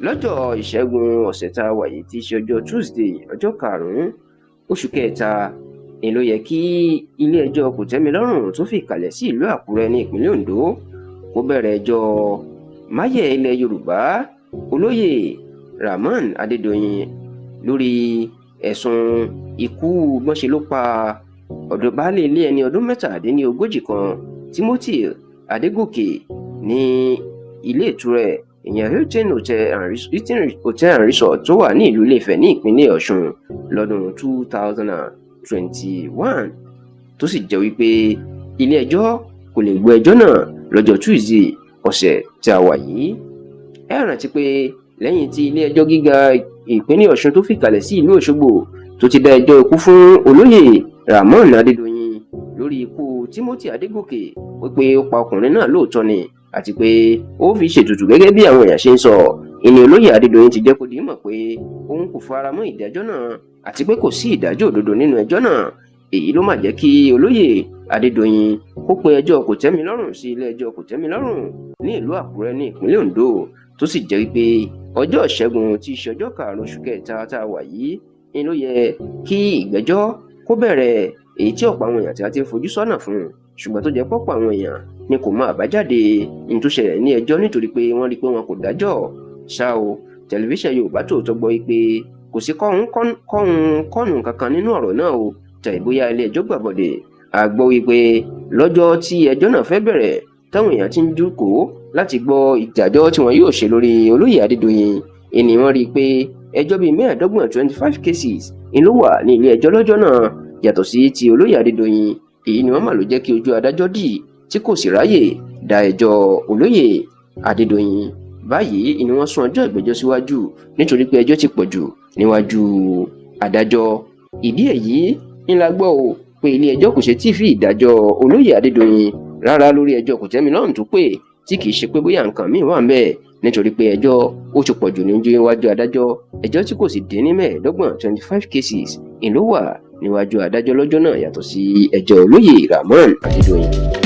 Lọ́jọ́ Ìṣẹ́gun ọ̀sẹ̀ tá a wà yìí, tí í ṣe ọjọ́ Tuesday, ọjọ́ 5 oṣù kẹta, ni ló yẹ kí ilé-ẹjọ́ kòtẹ́milọ́rùn tó fìkàlẹ̀ sí ìlú Àkúrẹ́ ní ìpínlẹ̀ Ondo kó bẹ̀rẹ̀ ẹjọ́ máyẹ̀ ilẹ̀ Yorùbá, Olóyè Rahmon Adédọ̀yìn, lórí ẹ̀sùn ikú bọ́n ló pa ọ̀dọ̀ baálé ilé ẹni ọdún 37 kan, Timothy Adégòkè, ní ilé ìtura ẹ̀, ìyẹn Hilton Hotel and Resort tó wà ní ìlú Ilé-Ifẹ̀ ní ìpínlẹ̀ Ọ̀ṣun lọ́dún 2021, tó sì jẹ́ wípé ilé-ẹjọ́ kò lè gbọ́ ẹjọ́ náà lọ́jọ́ Tuesday ọ̀sẹ̀ tí a wà yìí. Ẹ rántí pé lẹ́yìn tí ilé-ẹjọ́ gíga ìpínlẹ̀ Ọ̀ṣun tó fìkàlẹ̀ sí ìlú Òṣogbo tó ti dá ẹjọ́ ikú fún Olóyè Rahmon Adédọ̀yìn lórí ikú Timothy Adégòkè, wípé ó pa ọkùnrin náà lóòótọ́ ni, àti pé ó fi ṣètùtù gẹ́gẹ́ bí àwọn èèyàn ṣe ń sọ, ìní Olóyè Adédọ̀yìn ti jẹ́ kó di mọ̀ pé òun kò fara mọ́ ìdájọ́ náà, àti pé kò sí ìdájọ́ òdodo nínú ẹjọ́ náà. Èyí ló má jẹ́ kí Olóyè Adédọ̀yìn kó pe ẹjọ́ kòtẹ́milọ́rùn sí ilé-ẹjọ́ kòtẹ́milọ́rùn ní ìlú Àkúrẹ́ ní ìpínlẹ̀ Ondo, tó sì jẹ́ wípé ọjọ́ Ìṣẹ́gun tí í ṣe ọjọ́ 5 oṣù kẹta tá a wà yìí ni ló yẹ kí ìgbẹ́jọ́ kó bẹ̀rẹ̀, èyí tí ọ̀pọ̀ àwọn èèyàn tí a ti ń fojú sọ́nà fún, ṣùgbọ́n tó jẹ́ pọ̀pọ̀ àwọn èèyàn ni kò mọ àbájáde ní tó ṣẹlẹ̀ ní ẹjọ́, nítorí pé wọ́n rí i pé wọn kò dájọ́. Ṣá o, Tẹlifíṣàn Yorùbá Tòótọ́ gbọ́ pé kò sí kọ́hún kankan nínú ọ̀rọ̀ náà o, tàbí bóyá ilé ẹjọ́ gbàbọ̀dẹ̀. A gbọ́ wípé lọ́jọ́ tí ẹjọ́ náà fẹ́ bẹ̀rẹ̀, táwọn èèyàn ti ń jókòó láti gbọ́ ìdájọ́ tí wọn yóò ṣe lórí Olóyè Adédọ̀yìn, ìní wọ́n rí i pé ẹjọ́ bíi 25, 25 cases, ń ló wà ní ilé ẹjọ́ lọ́jọ́ náà, yàtọ̀ sí ti Olóyè Adédọ̀yìn. Èyí ni wọ́n mà ló jẹ́ kí ojú adájọ́ dì tí kò sì ráàyè dá ẹjọ́ Olóyè Adédọ̀yìn. Báyìí ni wọ́n sún ọjọ́ ìgbẹ́jọ́ síwájú, nítorí pé ẹjọ́ ti pọ̀ jù níwájú adájọ́. Ìdí èyí ń la gbọ́ o pé ilé-ẹjọ́ kò ṣe tí ì fi ìdájọ́ Olóyè Adédọ̀yìn rárá lórí ẹjọ́ kòtẹ́milọ́rùn tó pè, tí kì í ṣe pé bóyá nǹkan míín wà ńbẹ̀, nítorí pé ẹjọ́ ó ti pọ̀ jù níwájú adájọ́. Ẹjọ́ tí kò sì dín ní 25, 25 cases, ń ló wà níwájú adájọ́ lọ́jọ́ náà, yàtọ̀ sí ẹjọ́ Olóyè Rahmon Adédọ̀yìn.